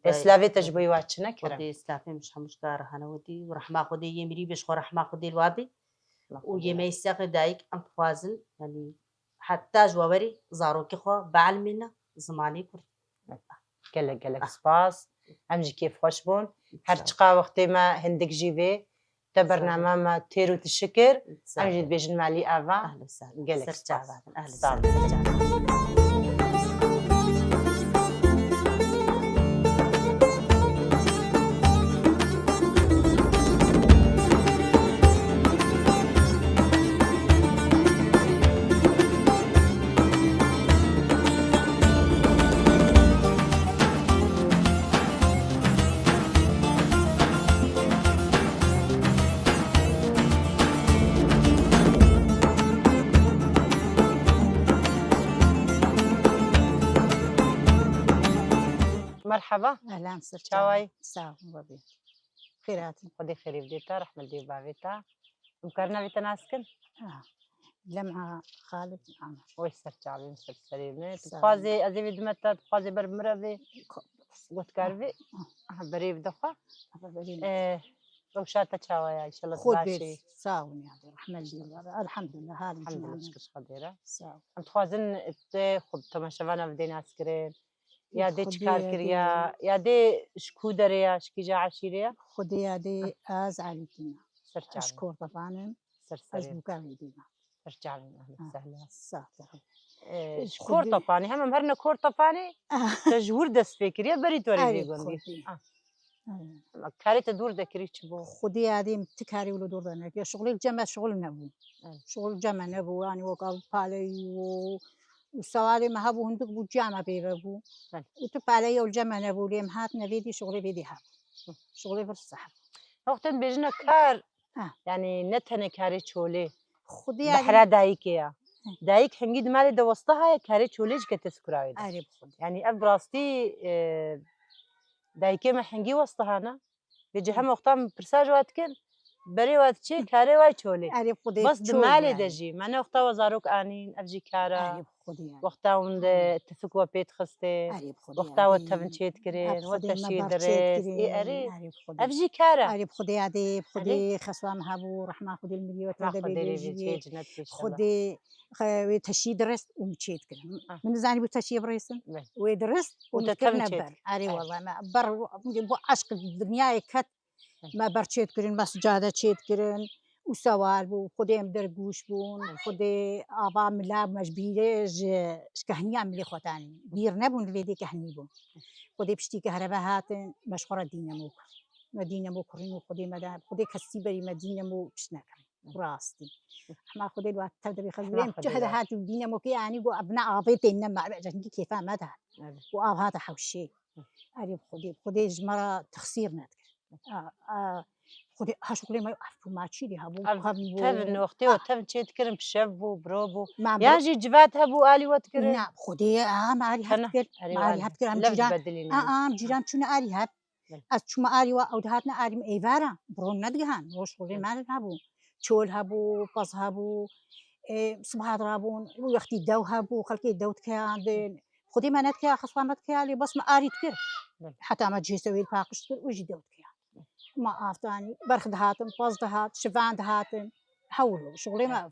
Ê silavê te ji bo yê we çi nekirin? Xwedê silavê min ji hemû ji kar re hene wedî û rehma Xwedê yê mirî bê, ji xwe rehma Xwedê li wa bê. Û yê me yê saxê dayik em dixwazin, yanî heta ji we werî zarokê xwe bielmîne zimanê kurdî. Gelek gelek spas. Em jî kêfxweş bûn. Her çiqa wextê me hindik jî vê. Te bernama me têr û tişikir. Em jî dibêjin malî ava. Gelek spas. Sağ ol. Merhaba. Ehlen, ser çawa yî? Sağ ol, bavê. Xêr hatî. Xwedê xêrê bidê te, rehmet dê bavê te. Em karin navê te nas kin? Ha. Lem'a Xalid Amer. Wey ser çavê min, ser serê min. Tu dixwazê ez ê vê dime te, tu dixwazê ber bi min re vê gotkar vê? Aha, berê bide xwe. Aha, berê bide. Ee, rewşa te çawa ye? Înşallah tu baş î. Sağ ol ya. Rehmet dê bavê. Elhamdulillah, halim. Elhamdulillah, şikir Xwedê re. Sağ ol. Em dixwazin tu xwe bi temaşevana bidê nas kirin. Ya dê çi kar kiriya? Ya dê ji ku derê ya, ji kîja eşîrê ya? Xwedê ya dê ez Elîdîn a. Ser çavê. Ez ji Kortepan im. Ser serê. Ez ji Bûkevê dî me. Ser çavê me, ehlen sehlen. Sağ ol. Ee, ji Kortepanê, hem em herine Kortepanê, te ji wir dest pê kiriye, berî tu werî vê gundî. Ah. Ama karê te dûr de kirî çi bû? Xwedê ya dê min ti karî wilo dûr de nekiriye. Şixulê li cem me şixul nebû. Evet. Şixul cem me nebû. Yanî wek ev paleyî û, û sewalê me hebû, hindik bû, ciya me pê ve bû. Evet. Û tu paleyî ew cem me nebû. Lê em hatine vê dî şixulê vê dî hebû. Şixulê vir seheb. Wextên dibêjine kar, yanî ne tenê karê çolê. Xwedê yanî. Behra dayikê ya. Dayik hingî di malê de westiha ye, karê çolê jî kete sikurawê de. Erê bi Xwedê. Yanî ev bi rastî, e, dayikê me hingî westiha ne. Vêce hema wexta min pirsa ji we dikin, Berê we diçê karê we çolê. Erê bi Xwedê Bas di çol malê yani. de jî. Me ne wexta we zarok anîn, ev jî kar e. Erê bi Xwedê yani. Wexta hûn de tifik we pê dixistê. Erê bi Xwedê Wexta we yani. tevin çêdikirin, we teşî dirist. Ê erê. Erê bi Xwedê. Ev jî kar e. Erê bi Xwedê yadê, bi Xwedê xeswa me hebû, rehma Xwedê li mirî we tevde bê bê jî. Xwedê wê teşî dirist û min çêdikirin. Min nizanî bû teşî birêsin. Wê dirist û min dikirine ber. Erê wela me ber, bu eşq dinyayê ket. Me ber çêdikirin, me sicade çêdikirin û sewal bû, Xwedê em dergûş bûn, Xwedê ava mila me ji bîrê ji, ji kehniya milê xwe tanî. Bîr nebûn, li vê dê kehnî bûn. Xwedê piştî kehrebe hatin, me ji xwe re dînemo kir. Me dînemo kirîn û Xwedê me de, Xwedê kesî berî me dînemo pişt nekirin. Rastî. Hema Xwedê li tev de bê xezûrê em çi hede hatî dînemo kê anî got, ev ne avê tên ne me, ev hingî kêfa me de. Got av hate hewşê. Erê bi Xwedê, Xwedê ji me re texsîr nedikir. A, a, Xwedê, ha şuxulê me ev bû, ma çî dî hebû, kevn bû. Tevin, wextê we tevin çê dikirin, pişev bû, biro bû. Yan jî civat hebû, alî we dikirin? Na, Xwedê, a, me alî hev dikir. Me alî hev dikir, em cîran. A, a, em cîran çûne alî hev. Ez çûme alî we, ew dihatine alî min êvara, biro nedigihan, roj xwedê me hebû. Çol hebû, pez hebû, e, sibahat rabûn, wextî dew hebû, xelkê dew dikeyandin. Xwedê me nedikeya, xeswa me dikeya, lê bes me alî dikir. Heta me cihê sewêl paqij dikir, wê jî dew dikeya. Me av tanî, berx dihatin, pez dihat, şivan dihatin. Hewl bû, şuxulê me ev bû.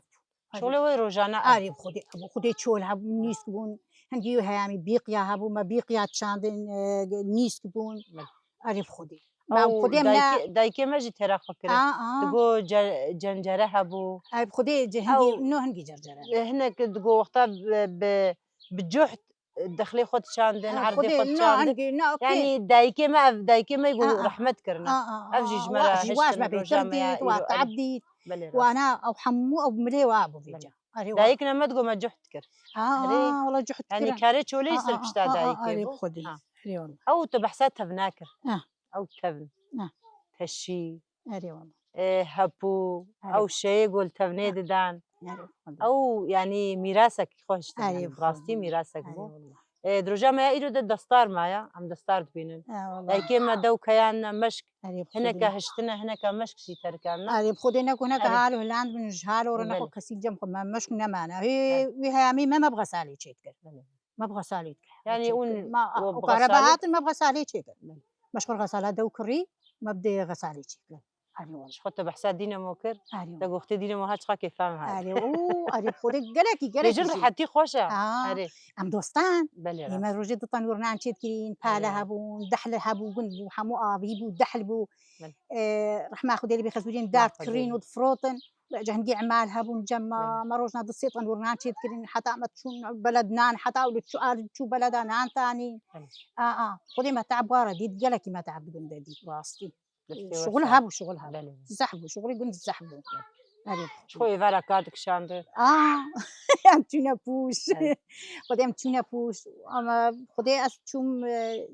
Şuxulê we rojane ev. Arê bi Xwedê, bi Xwedê çol hebû, nîsk bûn. Hingî wê heyamî bîqiya hebû, me bîqiya çandin, e, nîsk bûn. Arê bi Xwedê. Me Ew Xwedê em ne dayikê, dayikê me jî têra xwe kire. A, a. Digo ce-, cencere hebû. Ay bi Xwedê ce-, hingî, Ew no hingî cercere. E, hinek digo wexta bi, bi, bi cuht, e, dexlê xwe diçandin, Ha, erdê Xwedê, xwe no, diçandin. hingî, no, okey. Yanî dayikê me ev, dayikê me got A, a. rehmet kirine. A, a, Ev jî a, ji me wa-, re ji wa ji hiştin me roja bêtir me dît, ya wa îro te'b ev. dît. Belê rast. Wana ew hemû ew milê wa bû Belê. vêca. Arê wa. Dayikna me digo me cuht kir. A, Erê. a, wela cuht Yanî kir. karê çolê A, ser a, pişta a, a, dayikê arê bû. bi Xwedê. Ha. Erê wela. Ew tu behsa tevna kir. Ha. Ew tevn. Ha. Teşî. Erê wela. E, hepû. Erê. Ew şeyê gol tevnê Ha. didan. Erê wela. Ew yanî mîrasek xweş Erê yanî, bi rastî Xwedê. mîrasek Erê bû. wela. E, di roja me ya îro de destar maya, em destar dibînin. E, wela. Dayikê me dew keyan ne meşk, Erê bi hineke Xwedê. hiştine, hineke meşk jî terkandine. Erê bi Xwedê ne ku hineke Erê. hal û hiland bin ji hal û rine Belê. xwe kesî cem xwe me meşk nemane. Hê, Belê. wî heyamî me, me bi xesalê çêdikir. Belê. Me bi xesalê dikir. Yanî Çêdikir. ûn Me, û û bi karebe xesalê hatin, me bi xesalê çêkir. Belê. Me ji xwe xesala dew kirî, me bi dê xesalê çêkir. Belê. Erê wela. Ji xwe te behsa dînemo kir, Erê te wela. goxtê dînemo ha çiqa kêfa me hat. Erê, û, erê bi Xwedê gelekî, Bêjin gelekî jî. rehetî xweş e. Aa, Erê. em dostan. Belê Ê me rast. rojê du tenûr nan çêdikirîn, pale Erê. hebûn, dehl hebû, gund bû, hemû avî bû, dehl bû. Belê. Ê, rehma Xwedê li bê xezûrîn Rehma dar Xwedê. dikirîn û difirotin. Belê. Cehingî emal hebûn cem me, Belê. me rojna du sê tenûr nan çêdikirîn, heta me çûn beled nan, heta ew li çû, a li çû beleda nan tanîn. Belê. A, a, Xwedê me te'b wara dît, gelekî me te'b di gund de dît, rastî. Destê we Şuxul sağ. hebû, şuxul hebû. Belê. Zehf bû, şuxulê gund zehf bû. Belê. Erê. Ji xwe êvara kar dikişandin. Aa, em çûne pûş. Erê. Xwedê em çûne pûş. Ama Xwedê ez çûm, e,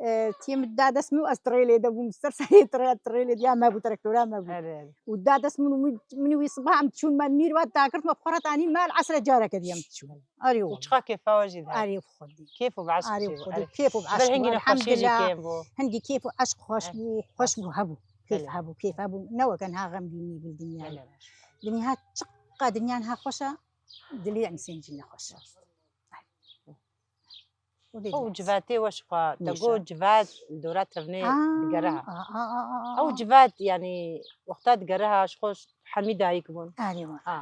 e, tiyê min da dest min û ez tirêlê de bûm. Ser serê tirê-, tirêlê diya me bû, traktora me bû. Erê, erê. Û da dest min û min, min wî siba em çûn, me nîr ve dagirt, me bi xwe re tanî, me li esre careke diye em çûn. Erê Û wela. çiqa kêfa we jî dihat. Erê bi Xwedê. Kêf û bi eşq Erê jî bi bû. Xwedê, Erê. kêf û bi Ji ber eşq hingî bû, nexweşiyê jî elhamdulillah. kêm bû. Hingî kêf û eşq xweş Erê. bû, xweş Belê. bû, hebû. Kêf Belê. hebû. Ne weke niha xemgînî bû dinyayê. Belê. Dinya çiqa dinya niha xweş e, dilê insên jî nexweş e. Rast. Erê. Xwe û civatê we ji xwe, te got civat li dora tevnê digere ha. Ew civat, yanî wexta digere ha, ji xwe hemî dayik bûn. Erê wela. Ha.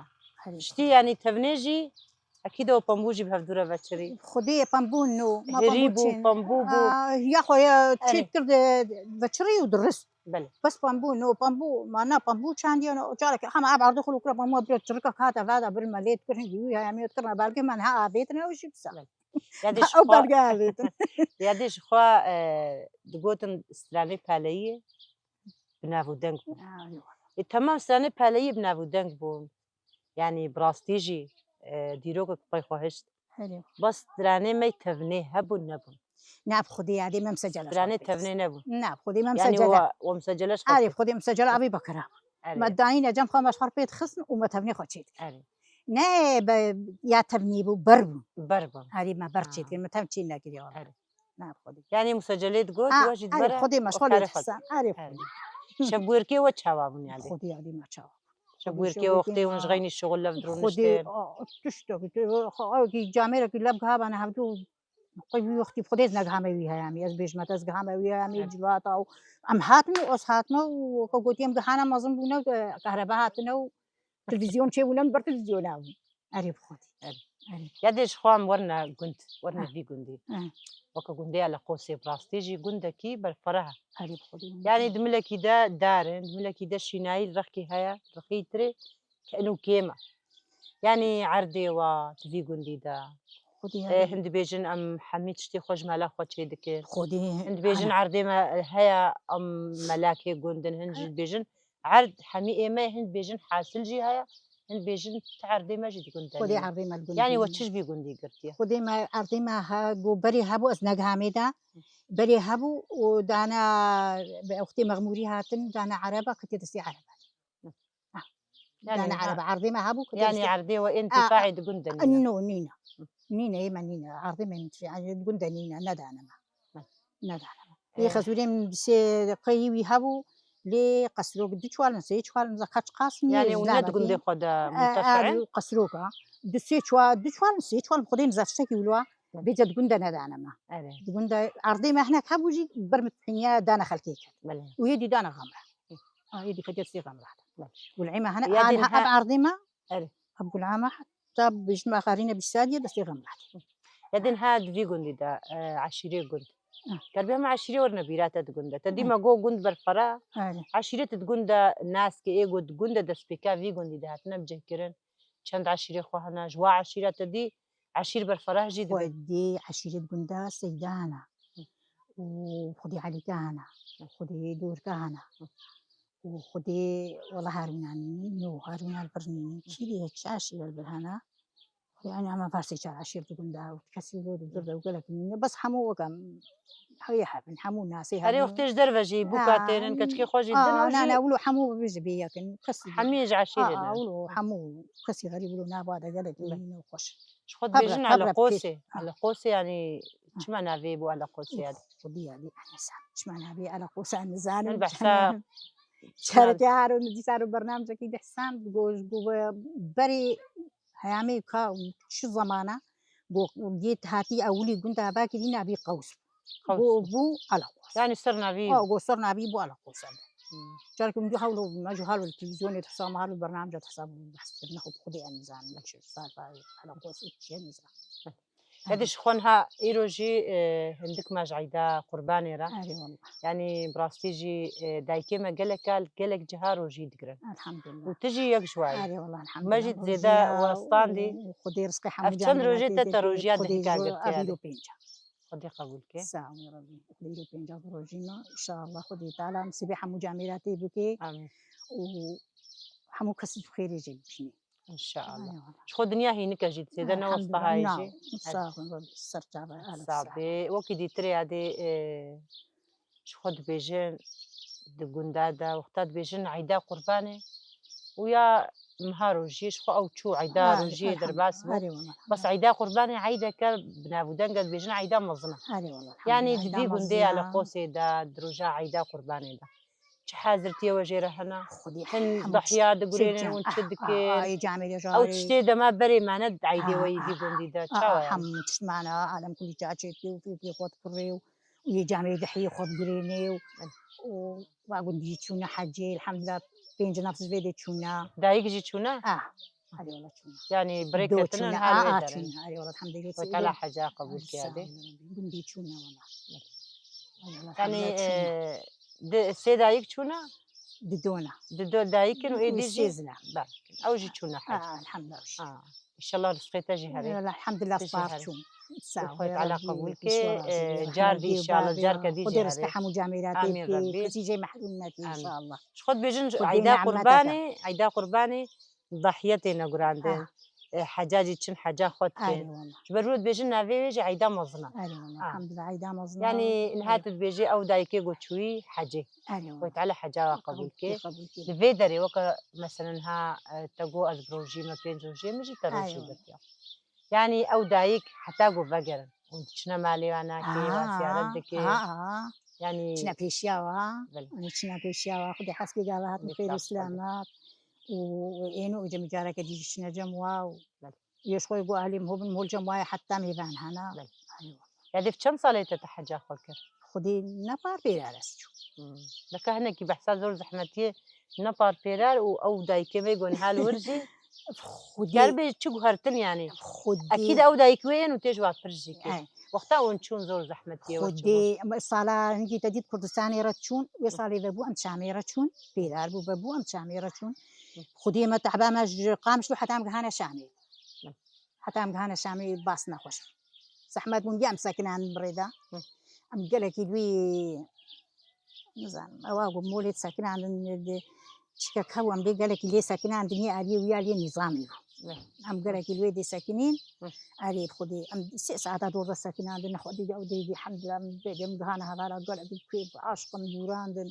Erê. Piştî, yanî tevnê jî, ekîd ew pembû jî bi hevdû re veçirî. Xwedê pembû no, ma Hirî pembû bû, çin. pembû bû. Aa, ya xwe ya Erê. çêdikir de veçirî û dirist. Belê. Bes pembû no, pembû, ma na pembû çandiye no, careke hema ev erdê xwe li kura pembû bira çirika kate vada bir me lê dikir hingî wî heyamiyê dikir me belge me niha avêtine ew jî bisa. Belê. Ya dê ji Ew xwe, belge avêtin. ya dê ji xwe, e, digotin stranê paleyî bi nav û deng bû. Aa, yok. Ê, temam stranê paleyî bi nav û deng bûn. Yanî bi rastî jî, e, dîrokek pey xwe hişt. Herê. Bas stranê me tevnê hebûn nebûn. Na bi Xwedê ya dê me misecele Stranê tevnê nebûn. Na bi Xwedê me Yanî misecele. wa, wa misecele ji Erê bi Xwedê misecele avê bekira. Erê. Me dayîne cem xwe me ji xwe pê dixistin û me tevnê xwe çê dikir. Erê. Ne be ya tevnî bû, ber bû. Ber bû. Erê me ber Ha. çê dikir, me tev çê nekiriye. Erê. Na bi Xwedê. Yanî musecelê digot, Ha, we jî erê dibere Xwedê me û şixulê karê xwe dixistin. Erê Erê. Xwedê. Şev wêrkê we çawa bûn yani? Xwedî yadî me çawa bûn. Şev Xwedî wêrkê şev wextê wêrkê hûn ji me xeynî şixul lev Xwedî, dirûniştin. a, tiştek, tu, xwe, wekî camêrekî lev giha bana hevdû, qey wî wextî bi Xwedê ez negihame wî heyamî, ez bêjime te ez gihame wî heyamî Evet. cilata û em hatin û ez hatime û weke gotî em gihana mezin bûne, e, kehrebe hatine û televîzyon çêbûne, min ber televîzyona bû. Erê bi Xwedê. Erê. Erê. Ya dê ji xwe em werine gund, werine Heh. vî gundî. Heh. Weke gundê Eleqosê bi rastî jî gundekî berfireh e. Erê bi Xwedê. Yanî di milekî de dar in, di milekî de şînayî li rexkî heye, rexî tirê, ke ino kêm e. Yanî erdê wa di vî gundî de. Xwedê E, erê. Hin dibêjin em hemî tiştê xwe ji mela xwe çêdikin. Xwedê Hin dibêjin ana. erdê me heye, em melakê gund in, hin jî He. dibêjin erd hemî ê me, hin dibêjin hasil jî heye, hin dibêjin ti erdê me jî di gund de Xwedê nîne. erdê me li gund Yanî we nîne. çi ji vî gundî girtiye? Xwedê me erdê me he, go berê hebû ez negihamê de. Berê hebû û dana bi wextê mexmûrî hatin, dana ereba, ketiye destê ereba. Hı. Ah. Yanî Dana ha. ereba, erdê me hebû, ketiye Yanî destê erdê we ên A, a, tifayê di gund de nîne. No, nîne. Hı. Nîne, ê me nîne. Erdê me nîne, yanî di gund de nîne, nedane me. Hı. Nedane me. Ê, Ê. Xezûrê min bi sê qeyî wî hebû, lê qesrok du çar in, sê çar in, ze kaç qas nî Yanî ji û ne lame di gundê bî. xwe de E, muntefe e, in? Qesroka. Du sê çar, du çar in, sê çar in, Xwedê niza tiştekî wilo. Hı. Bêce di gund de nedane me. Erê. Di gund de erdê me hinek hebû jî ber min tiniye dane xelkê kir. Belê. Û yê dî dane xemre. Hı. A, yê dî ketiye destê xemre. Belê. Gulê me hene, Ya an din ha, ha ev erdê me. Erê. Ev gulê me heta bijim axarîne bîst salî ye destê xemre. Ya din ha di vî gundî de, e, eşîrê gund. Hı. Ker bê me eşîrê werine bîra te di gund de. Te dî Hı. me go gund berfireh. Erê. Eşîret di gund de nas ke ê go di gund de destpêka vî gundî de hatine bicihkirin. Çend eşîrê xwe hene, ji wa eşîra te dî eşîr berfireh jî dibe. Xwedê eşîret gunda Seyda hene. Hı. Û Xwedê Elîka hene. Hı. Xwedê Dorka hene. Hı. Û Xwedê wela Harûna nî, no Harûna li vir nî. Kî dî çi eşîre li vir hene? Xwedê, yanî, em ê versê çar eşîr di gunda û kesî wilo di vir de û gelek nîne. Bes hemû weke em heye hebin, hemû nasê Herê hebin. wextê ji derve jî bûka Ha, tênin, keçikê xwe jî a, din û na, jî na, wilo hemû bi ji bê yekin. Kesî hemî ji eşîrê a, ne. Wilo hemû kesî xerîb wilo nava de gelek Be. nîne û xweş. Ji xwe Hebre, dibêjin hebre Eleqosê. bikêş. Ha. Eleqosê, yanî çima navê bû Eleqosê ya? Xwedî ya dî, ez nizanim. Çima navê Eleqosê, ez nizanim. Min behsa Çereke haro, dîsa ro bernamecekî dihsand, go, go, berê heyamê ka çi zamana, go, yê hatî ewilî gunda Hebakî dî navî Qews. Qews. Go bû Eleqos. Yanî ser navî. Ha, go ser navî bû Eleqos. Hmm. Çereke min dî hewlo, me ji hal televîzyonê dihsa, me hal bernamece dihsa, behs kirine, xwe bi Xwedê em nizanim, çi sar Eleqos, çi nizanim. Hedi ji xwe niha îro jî, e, hindik me ji eyda qurbanê re. Erê wela. Yanî bi rastî jî, e, dayikê me gelek a li gelek ciha rojî digirin. Elhamdulillah. Û tu jî yek ji wan î. Erê wela, elhamdulillah. Me jî zêde westandî. Û Xwedê rizqê hemû Ev çend rojê te, te rojiya dihîka girtiye? Ev îro pênc a. Xwedê qebûl ke. Sağ ol Rabbî. Xwedê îro pênc a rojî me. Înşallah Xwedê Teala nisîbê hemû camêratê bike. Amîn. Û hemû kesî bi xêrê jê bibîne. Înşallah. Eyvallah. Ji xwe dinya hînik e jî, zêde ne westa Elhamdulillah, hayê na, jî. Sağ olun, ser çava, Sağ bê. Wekî dîtirê ya dê, e, ji xwe dibêjin, di gunda de, wexta dibêjin eyda qurbanê û ya miha rojiyê, ji xwe ew çû eyda rojiyê derbas bû. Erê wala. Bes eyda qurbanê eydeke bi nav û deng e, dibêjin eyda mezin e. Erê wala. Yanî di vî gundê ya li Qosê de, di roja eyda qurbanê de. Çi hazirtiyê we jê re hene? Xwedî Hin hemû dihya çi, digurênin çi û çi ca-, dike? a, a, ê camêrê Ew jarê. tiştê dema berê me ne di eydê we yî vî gundî de. A, a, Çawa yani? Hemû tişt me hene, alem kulî çaçê dike û fêfê xwe dikurê û, û yê camêrê dihiyê xwe digurênê û, Evet. û va gundî jî çûne hecê, elhamdulillah, pênc nefs ji vê dê çûne. Dayik jî çûne? A, erê wala çûne. Yani birêk Do ketine çûne, her a, wê a, derê. çûne, erê wala, elhamdulillah. Wekala heca qebûl Sağ kerdê. olun, gundî çûne wala. Erê wala, Yani, elhamdulillah, çûne. e, Di sê dayik çûne? Di dona. Di do dayikin û êdî jî sêzine. Ber. Ew jî çûne hec. Ha, elhamdulillah. Ha. Înşallah rizqê te jî herê. Elhamdulillah, Tu jî spas herê. çûn. Sağ ol, Xwedê Teala Rabbi, qebûl ke, pişwa razî e, be. car dî Xwedê înşallah, Rabbi, car kedî jî pişwa razî be. herê. Hemû camêratê Amîn pê, Rabbi. kesî jê mehrûm neke Amîn. înşallah. Ji xwe dibêjin Xwedê eyda nehmete qurbanê, eyda qurbanê dahiyetê negurandin. Ah. E, heca jî çin heca xwe dikin. Erê wala. Ji ber wilo dibêjin navê wê jî eyda mezin e. Erê wala, Ah. elhamdulillah, eyda mezin e. Yani niha tu dibêjî ew dayikê ku çûyî hecê. Erê wala. Xwedê Teala heca we qebûl ke. Qebûl ke. Li vê derê weke mesela niha, e, te got ez bi rojî me pênc rojê min jî te Erê rojî wala. girtiya. Yani ew dayik heta ku vegerin û diçine malê wan nakê, wan ziyaret dike. Ha, ha. Yani Çine pêşiya wa. Belê. Yanî çine pêşiya wa. Xwedê hesbê gava hat Belê, xêr û belê. selamet. Û êno û cem careke dî jî çine cem wa û Belê. yê ji xwe got alî min hobin hol cem wa ye heta mêvan hena. Belê. Ay, Ya dê çend salê te te heca xwe kir? Xwedê ne par pêra ez çû. Hmm. Deka hinekî behsa zor zehmetiyê ne par pêrer û ew dayikê me gon hal wir jî Xwedê ger bê çi guhertin yani. Xwedê Ekîd ew dayik wê yên û tê ji wa pir jî kir. Ay. Wexta hûn çûn zor zehmetiyê we çi bû? Xwedê em sala hingî te dît Kurdistanê re çûn, wê salê vebû em Şamê re çûn, pêrar bû vebû em Şamê re çûn. Xwedê me tehba me ji Qamişlo heta em gihane Şamê. Heta em gihane Şamê bas nexweş. Zehmet bûn ya em sekinandin birêda. Em gelekî wî nizanim ewa ku molê sekinandin çike kew em dê gelekî lê sekinandin yê aliyê wî aliyê nîzamî bû. Em gelekî li wê dê sekinîn. Erê bi Xwedê em sê saeta dor de sekinandin, Xwedê de ew dê dê hemdillah em bêdê em gihana hevala gelekî kê aşqin dûrandin.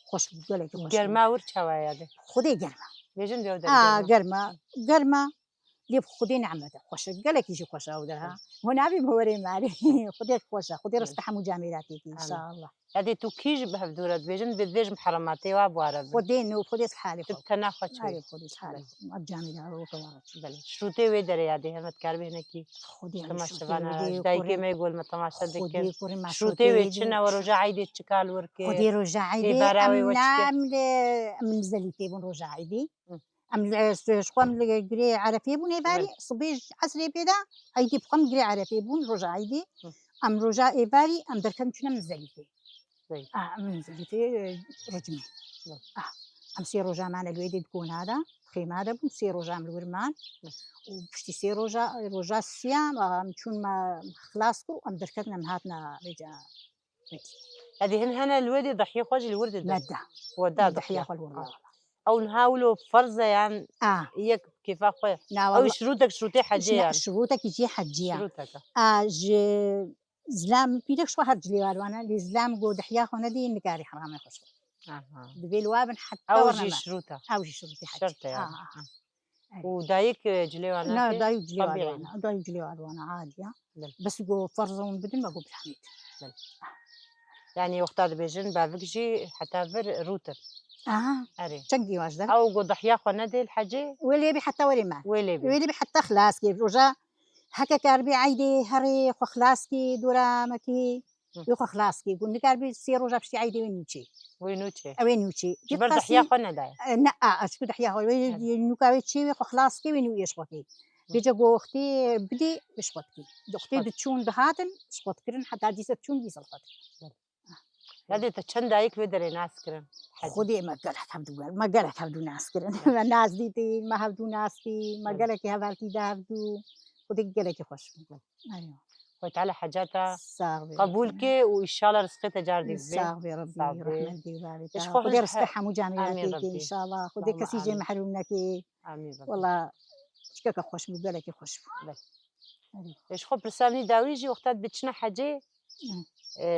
Xweş bû, gelekî xweş bû. Germa wir çawa ya de? Xwedê germa. Bêjin de ew Ha derê. Germa, germa. Lê bi Xwedê nehmet e. Xweş e. Gelekî jî xweş e ew de ha. Hûn nabî bi werê malê. Xwedê xweş e. Xwedê riste hemû camêratêkî inşallah. Ya dê tu kî ji bi hevdû re dibêjin, bi divêj miherematê wa bi ware bin. Xwedê no, Xwedê xalê Tu xwe. bi tena xwe çû. Erê Xwedê xalê xwe. Ev camêra weke wara çû. Belê. Şûtê wê derê ya dê hemet karbê hinekî. Xwedê Temaşe şûtê vana wê dê dayikê kurê. me gol me temaşe Xwedê dikin. kurê me Şûtê wê çi ne, we roja eydê çi kal wir kê? Xwedê roja eydê Têbara em wê we çi kê? em li em li zelîtê bûn roja eydê. Em li ji xwe em li girê Erefê bûn êvarî, sibê ji esrê pê de eydê bi xwe em girê Erefê bûn roja eydê. Em roja êvarî em derketin çûne em li zelîtê. Ah, em li zelîtê ricmê. Ah, em sê roja mane li wê dê di kona de, xêma de bûn, sê roja em li wir man. Û piştî sê roja, roja siyam, ah, em çûn me xilas kir û em derketin em hatine vêca. Edî hin hene li wê dê dehiyê xwe jî li wir didin. Me da. We da Dehiya xwe li wir Ah. da. Ew niha wilo ferz e yan Ah, yek kêfa xwe. na Ew wala. Şirûtek şirûtê hecê yan. Şirûtekî jî hecî ya. Şirûtek e. A ji zilam pîrek şwa her cilê wan wana, lê zilam go dehiya xwe nedî nikarî heramê xwe şwe. Aha. Divê li wa bin heta Ew werna jî me. Şirût e. Ew jî şirûtê hecî. Şert e yani. Ah, ah. Û dayik e, cilê wan Na nake? dayik cilê wan Tabiî. wana. Dayik cilê wan wana adiya. Bil. Bes go ferz on bidin me go bilhamît. Yani wexta dibêjin bavik jî heta vir rût in. Aha. Erê. Çend giwaş der? Ew go dehiya xwe nedê li hecê? Wê lê bî heta werê me. Wê lê bî. Wê lê bî heta xilas kê. Roja heke karbê eydê herê xwe xilas kê dora me kê. Wê xwe xilas kê. Gun nikarbê sê roja piştî eydê wê nûçê. Wê nûçê. Ew ê nûçê. Ji ber dehiya xwe nedaye. E, ne, a, a, çku dehiya xwe. Wê nûka wê çê wê xwe xilas kê wê nû êş xwe kê. Vêca go wextê bidê wê ji xwe dikê. Wextê diçûn dihatin ji xwe dikirin heta dîsa diçûn dîsa li xwe dikirin. Ya dê te çend dayik wê derê nas kirin? Hecî. Xwedê me gelek hevdû ger, me gelek hevdû nas kirin. Me nas dîtî, me hevdû nas kî, me Evet. gelekî hevaltî de hevdû. Xwedê gelekî xweş bû. Eywa. Xwedê Teala hecata Sax bî. qebûl ke û inşallah rizqê te car dî bibe. Sax bî Rebî, Sax bî. rehmet dî bavê te. Ji xwe Xwedê hej- rizqê hemû camêratê Amîn ke Rebî. inşallah. Xwedê Allahumma kesî jê amîn. mehrûm nekê. Amîn Rebî. Wala çikeke xweş bû, gelekî xweş bû. Ê, ji xwe pirsa min dawî jî wexta dibe çina hecê, Hı. e,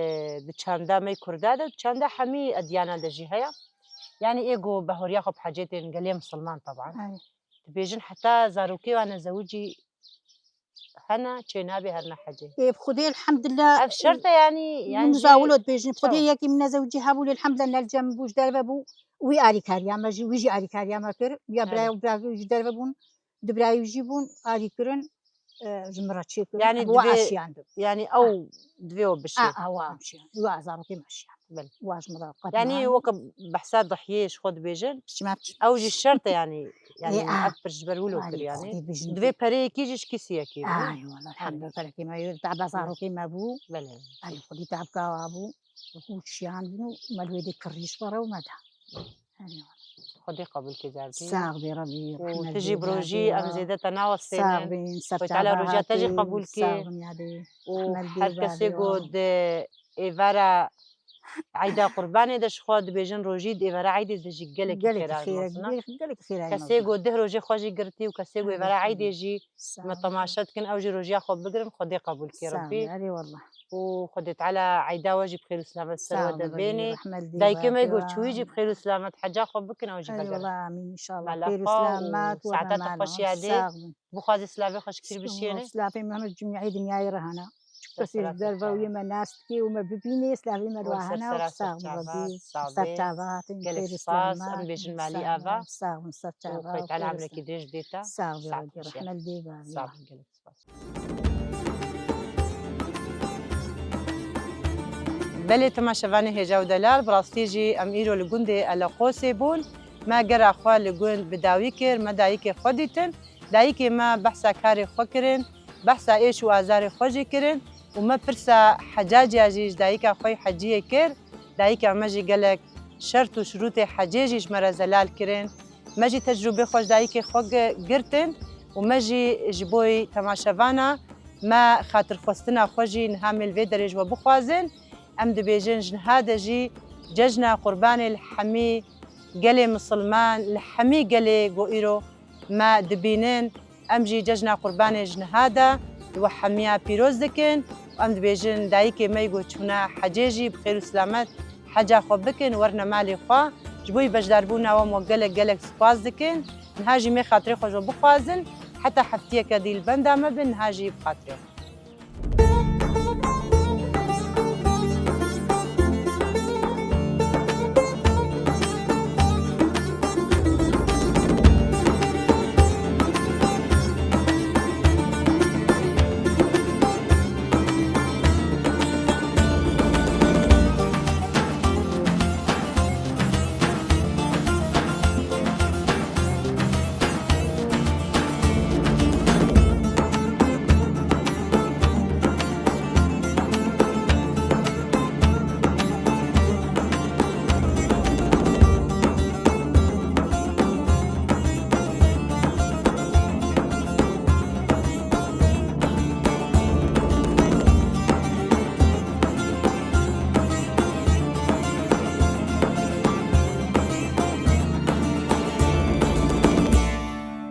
di çanda me Kurda de, çanda hemî ediyana de jî heye. Yani ê ku bahuriya xwe bi hecê tên gelê misilman taban. Ay. Dibêjin heta zarokê wan nezewicî hene çê nabe herine hecê. Ê, bi Xwedê elhamdulillah. Ev şert e yani, yani Min jî zawilo dibêjin. Xwedê çawa? Yekî min nezewicî hebû lê elhamdulillah ne li cem bû ji derve bû. Wî alîkariya me jî, wî jî alîkariya me kir. Ya Evet. birayê û birayê ji derve bûn. Du birayê jî bûn alîkirin. E, ji min re çêkirin. Yani Em wa divê- aşiyandin. Yani ew divê we bişê. A, a, wa em şiyan. Wa zarokê me şiyan. Belê. Wa ji min re qet Yani nayê. Weke behsa dahiyê ji xwe dibêjin. Çima biçim? Ew jî şert e yani. Yani Ê, a. ev pir ji ber wilo Ay, kir yani. Xwedê bêjin. Divê pereyekî jî ji kesiyekê bû. Ay, wala, elhamdülillah, perekê me yê, taba zarokê me bû. Belê. Ay, Xwedê tab gawa bû. Û şiyandin û me li wê dê kirî ji xwe re û me da. Ay, wala. Xwedê qebûl ke cardî. Sax bê Rebî, Û rehmet tu jî bê, bi rojî Rebî, em wa. zêde te nawestêne. Sax bê, ser Xwedê Teala çava rojiya te jî hatî, qebûl ke. sax bin yadê. Û Rehmet bê, her kesê Rebî, ku wa. di êvara eyda qurbanê de ji xwe dibêjin rojî, di êvara eydê de jî gelekî Gelekî xêra xêra, mezin e. gelekî xêra Kesê ku deh rojê xwe jî girtî û kesê ku Ay, êvara Rebî. eydê jî Sax me bin. temaşe dikin, ew jî rojiya xwe bigirin, Xwedê qebûl ke Sax Rebî. bin, erê wallah. Û Xwedê Teala eyda we jî bi xêr û selamet ser Sax we de bin, Rebî, bênê. rehmet bê, Dayikê me Rebî, got wa. çûyî jî bi xêr û selamet heca xwe bikin, ew jî Ay, vegerin. wallah, amîn, inşallah. Mala Xêr û xwe û selamet, we saeta te mala. Xweş yadê. Sax bin. Bixwazî silavê xwe ji kî bişênê? Silavê me hemû cumîyê dinyayê re hene. Kesî ji derve wî me nas dikê û me bibînê, slavê me ro hene û sax bin Rebî. Ser çava hatin, gelek spas, em bêjin malî ava. Sax bin, ser çava. Xwedê Teala emrekî dirêj bidê te. Sax bin, rehmet dê bavê. Sax bin, gelek spas. Belê temaşevanê hêja û delal, bi rastî jî em îro li gundê Eleqosê bûn. Me gera xwe li gund bi dawî kir, me dayikê xwe dîtin. Dayikê me behsa karê xwe kirin, behsa êş û azarê xwe jî kirin û me pirsa hecaciya jî ji dayika xwe yî heciyê kir. Dayika me jî gelek şert û şirûtê hecê jî ji me re zelal kirin. Me jî tecrûbê xwe ji dayikê xwe gi-, girtin û me jî ji bo yî temaşevana me xatirxwestina xwe jî niha mêl vê derê ji we bixwazin. Em dibêjin ji niha de jî cejna Qurbanê li hemî gelê misilman, li hemî gelê ku îro me dibînin, em jî cejna Qurbanê ji niha de li we hemiya pîroz dikin û em dibêjin dayikê me yî ku çûne hecê jî bi xêr û silamet heca xwe bikin, werine malê xwe. Ji bo yî beşdarbûna we me gelek gelek spas dikin. Niha jî mê xatirê xwe ji we bixwazin, heta heftiyeke dî li benda me bin, niha jî bi xatirê xwe.